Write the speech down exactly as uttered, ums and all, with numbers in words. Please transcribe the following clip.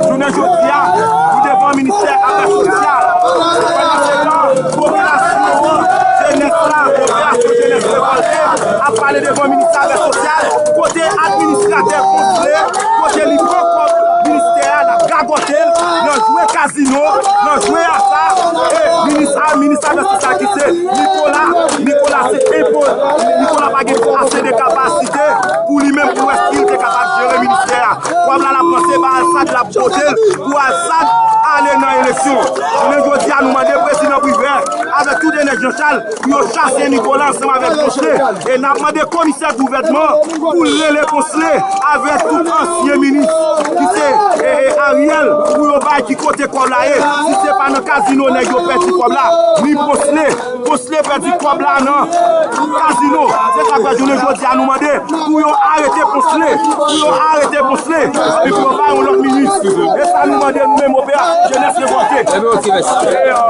Jounen jodi a, nou devan ministè afè sosyal. Pandan se tan, popilasyon an, jenès la, popilasyon jenès revòlte, ap pale devan ministè afè sosyal, kote administratè konfle, kote li pran kòb ministè a, l ap gagòte l, nan jwe kazino, nan jwe asa, e minis a, minis afè sosyal ki se Nicolas, Nicolas se enpo, Nicolas pa gen ase de kapasite pou li menm pou wè si l te kapab jere ministè a. Kòb la l ap panse ba Alsad, l ap pote l pou Alsad ale nan eleksyon. Jounen jodi a, nou mande prezidan Privè avèk tout de nèg Jean Charles pou yo chase Nicolas ansanm avèk Poncelet. E n ap mande komisè gouvènman pou l rele Poncelet avèk tout ansyen minis ki se, e, e, Ariel, pou yo bay ki kote kòb la ye. Si se pa nan kazino nèg yo pèdi kòb la, ni Poncelet, Poncelet pèdi kòb la nan kazino. Se sa k fè jounen jodi a nou mande pou yo arete Poncelet, pou yo arete Poncelet, epi pou yo bay yon lòt minis. E sa nou mande nou menm, opera jenès revòlte. Ebyen, ok, mèsi. E, euh,